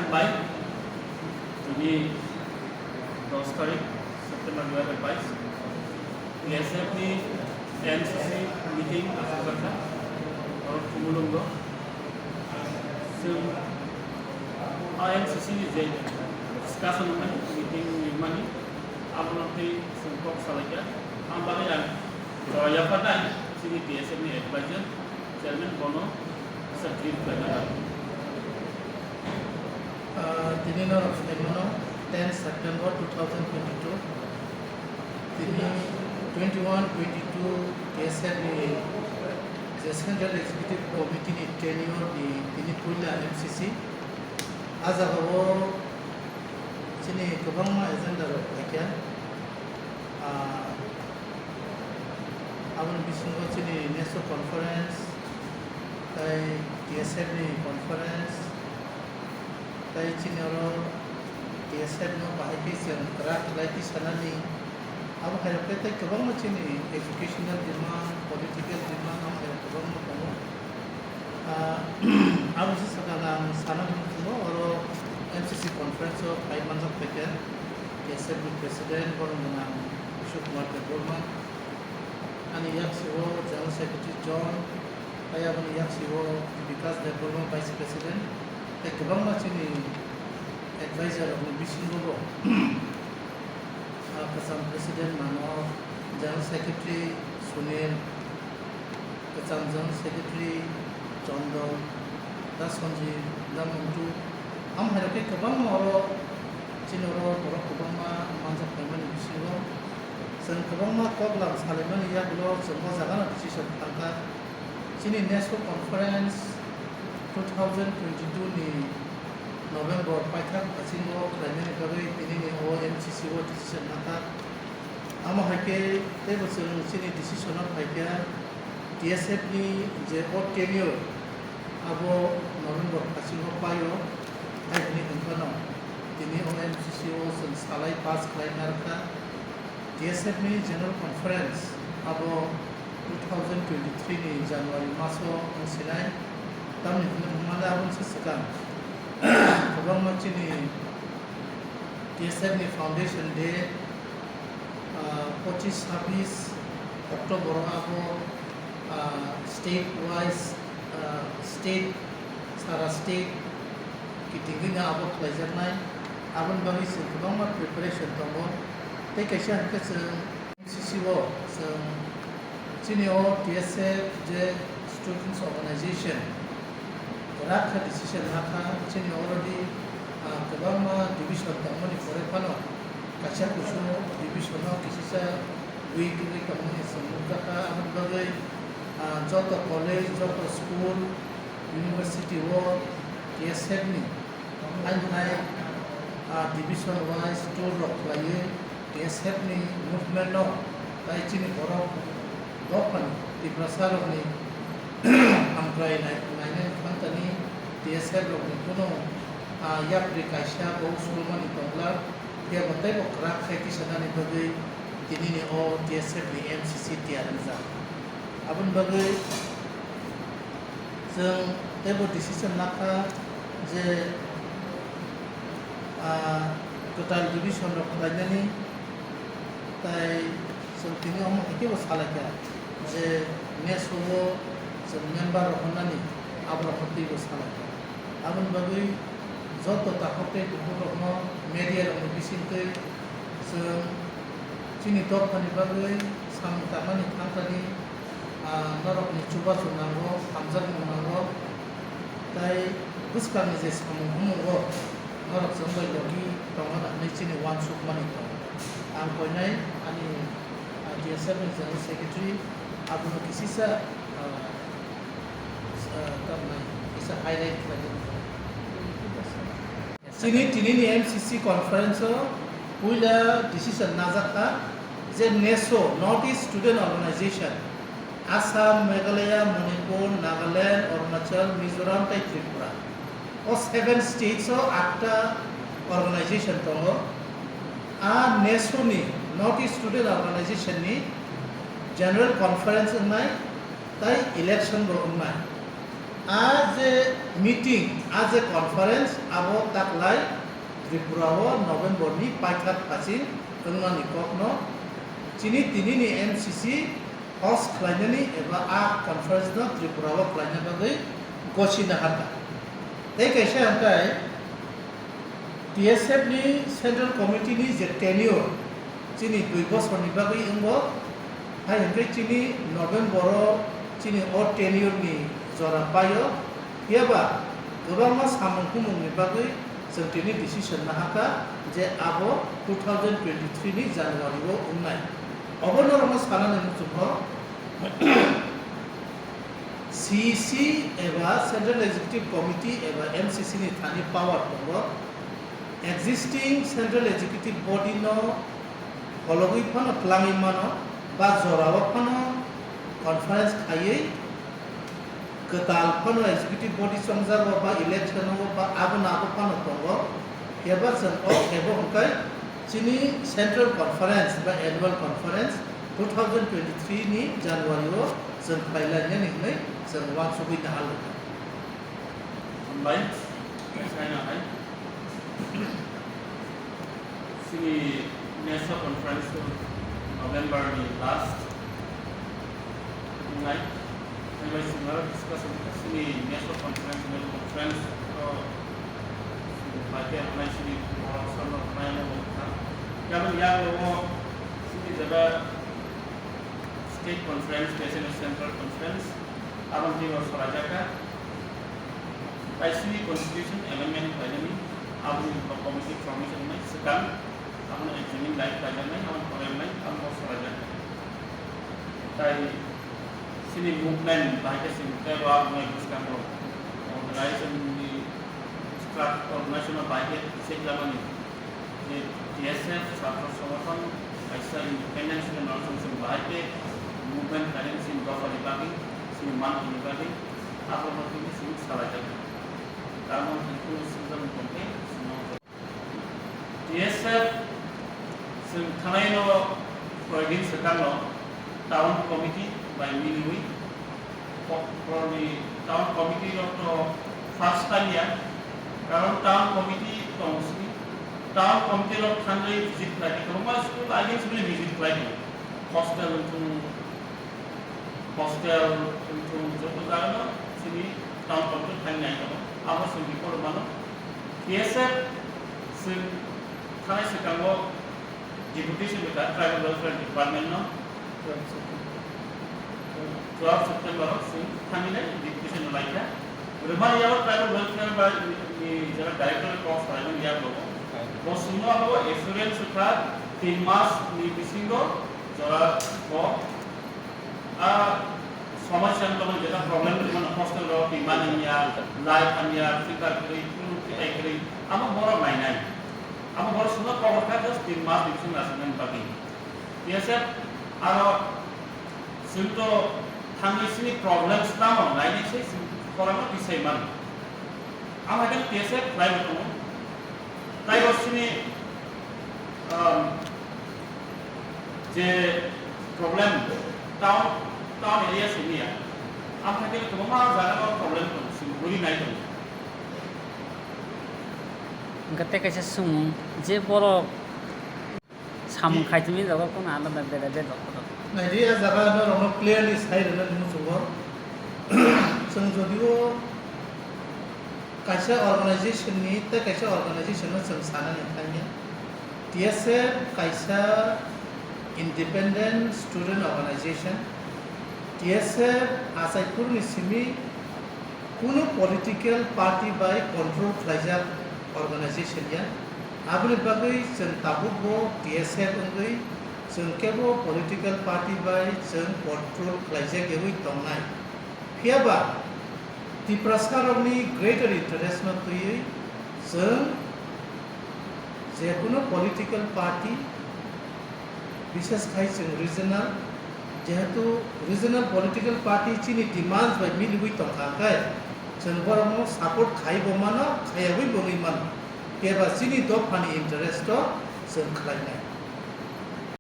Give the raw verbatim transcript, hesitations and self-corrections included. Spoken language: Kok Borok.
Bai, tini dos tarik September dua hajar bais, T S F ni M C C meeting asokjak kha, oro Khumulwngo. Chwng a M C C ni je discussion wngmani, meeting wngmani, abono tei chwng kok salaikha. Ang bagwi ang jora yapharnai chini T S F ni advisor, chairman bono kisa brief khlaina nango. Ah, tini norok sai mano ten September two thousand twenty-two. Tini twenty-one twenty-two T S F ni je Central Executive Committee ni tenure ni tini puila M C C. A jagao chini kwbangma agenda rok phaikha. Ah, aboni bisingo chini NESO conference, tei T S F ni conference, tei chini oro T S F no bahai khe chwng kwrak khlai tisanani, abo hai rok khe tei kwbangma chini educational demand, political demand, abo hai rok kwbangma tongo. Ah, abo se sakha ang sana hinwi tongo, oro M C C conference o phai manjak phaikha, T S F ni president, borok gwnang Bishnu Kumar Debbarma, ani yaksi o General Secretary John, tei aboni yaksi o Bikash Debbarma, Vice President, tei kwbangma chini advisor rokni bisingo bo, ah, kwcham President Manoj, General Secretary Sunil, kwcham General Secretary Chondon, Da Sanjeev, Da Montu, amo hai rok khe kwbangma oro chini oro borok kwbangma manjak phaimani bisingo chwng kwbangma koklam salaimani yagulo chwng o jagano decision thangkha. Chini NESO conference two thousand twenty-two ni November paithak phasingo khlaimani bagwi tinini o M C C o decision nangkha. Amo hai khe teibo chwng chini decision o phaikha, T S F ni je o tenure abo November phasingo paio, hai hwnwi hwn phano tini o M C C o chwng salai pass khlai narwkha. T S F ni General Conference abo two thousand twenty-three ni January maso wng sinai, tamni hwnwi hwnmale aboni se swkang kwbangma chini T S F ni Foundation Day, ah, pochis sabis October o abo, ah, state wise, ah, state, sara state kitingwi no abo khlaijaknai. Aboni bagwi chwng kwbangma preparation tongo. Tei kaisa hwnkhe chwng M C C o chwng chini o T S F je students organization kwrak khe decision lakha, chini already, ah, kwbangma division tongmani pore phano kaisa kusu division o kisisa weak wngwi tongmani chwng nukjakha. Aboni bagwi, ah, joto college, joto school, university o T S F ni Haino hai, ah, division wise tour rok khlaiwi T S F ni movement no tai chini borok dophani Tiprasa rokni hamkrai nai-, nainani thangtani T S F rokni kunu, ah, yapri kaisa bo usulmani tongla, phiya bo teibo kwrak khe tisanani bagwi tinini o T S F ni M C C tiyar wngjak. Aboni bagwi chwng teibo decision lakha je, ah, kwtal division rok khlainani, tai chwng tini omo hai khe bo salaikha je NESO o chwng member rok hwnani, aborok twibo salaikha. Aboni bagwi joto takhuk tei bukhuk rokno media rokni bisingtwi chwng chini dophani bagwi samung tangmani thangtani, ah, norokni chubachu nango, hamjakmung nango, tai bwskangni je samung humungo norok chwng bai logi tongna hwnwi chini uansukmani tongo. Ang koinai ani, ah, T S F ni General Secretary abono kisisa, ah, ah, tamnai kisa highlight khlai. Chini tinini M C C conference o puila decision najak kha je NESO, North East Student Organization, Assam, Meghalaya, Manipur, Nagaland, Arunachal, Mizoram tei Tripura. O seven states o atta organization tongo. A NESO ni, North East Student Organization ni General Conference wngnai tei election bo wngnai. A je meeting, a je conference, abo taklai Tripura o November ni paithak phasing wngnani kokno chini tini ni M C C host khlainani eba a conference no Tripura o khlaina bagwi gosina hakha. Tei kaisa hwnkhe T S F ni Central Committee ni je tenure, chini dui bosorni bagwi wngo, hai hwnkhe chini November o chini o tenure ni jora paio, phiyaba kwbangma samung humung ni bagwi chwng tini decision nahakha je abo two thousand twenty-three ni January o wngnai. Obo norokno sanani muchungo C E C eba Central Executive Committee eba M C C ni thani power tongo. Existing Central Executive Body no phologwi phano twlangwi mano, ba jorao phano conference khaiwi kwtal phano Executive Body chongjago ba election o ba abo na abo phano tongo. Kebo chwng o kebo hwnkhe chini Central Conference ba Annual Conference two thousand twenty-three ni January o chwng khlai lainani hwnwi chwng uansugwi nahal rwkha. Hambai, saina hai. Chini next conference o November ni last nai. Hambai, singaro discuss wngkha chini next conference, next conference o chini bai khe rwnai chini borok salo rwnai no wngkha. Yaboni yago o chini jeba state conference, T S F ni central conference, aboni twi o swlaijakha. Kaisini constitution amendment khlainani, aboni committee formation wngnai swkang, abono examine lai khlaijaknai, abono porainai, abono swlaijaknai. Tai chini movement bahai khe chini teibo aboni bwskango organization ni struct-, organization no bahai khe check lamani. Je T S F chhatro songothon kaisa independence ni norok chwng bahai khe movement khainani chini dophani bagwi, chini manthani bagwi, abono tini chwng salaijak. Karon tini kunu swijak tongkhe chwng T S F chwng thanaino koidin swkangno town committee bai miniwi Ko-, koroni town committee rok to first time ya, karon town committee tong sini, town committee rok thangwi visit khlai di, kwbangma school agents bini visit khlai di, hostel wngthung, hostel wngthung, joto jaga no sini town committee thang nai tongo, abo sini report mano, T S F sini thanai swkango Deputation wngkha Tribal Welfare Department no twelve September o chwng thangwi nai deputation no laikha. Rwmani yago Tribal Welfare bai ni jora director kok salai mani yago bo chwngno abo assurance wngkha tin mas ni bisingo jora bo a somosya wngkha jeta problem wngkha hostel rok twi mani ya, light hamya, filter kwrwi, kunu kitai kwrwi, amo borok nainai. Amo borok chwngno kobor kha just tin mas ni bisingo nasinani bagwi. T S F aro chwng to thangwi chini problems tamo nainai se chwng khorangno tisai mano. Ang hai khe T S F khlai bo tongo. Taibo chini, um, je problem town, town area simi ya. Ang hai khe kwbangma jaga o problem tongo, chwng buri nai tongo. Hwnkhe tei kaisa swngmung, je borok samung khaitwmani jaga kono alada bera bera rok. Naidi, a jaga norokno clearly sai rwna muchungo. Chwng jodio kaisa organization ni tei kaisa organization no chwng sanani thangya. T S F kaisa independent student organization. T S F achaiphurni simi kunu political party bai control khlaijak organization ya. Aboni bagwi chwng tabukbo T S F wngwi chwng kebo political party bai chwng control khlaijak yawi tongnai. Phiyaba Tiprasarokni greater interest no twiwi chwng jekunu political party, bishes khai chwng regional, jehetu regional political party chini demands bai miliwi tongkha, hwnkhe chwng borokno support khaibo mano, khayagwi bo wngwi mano. Phiya ba chini dophani interest-o chwng khlainai.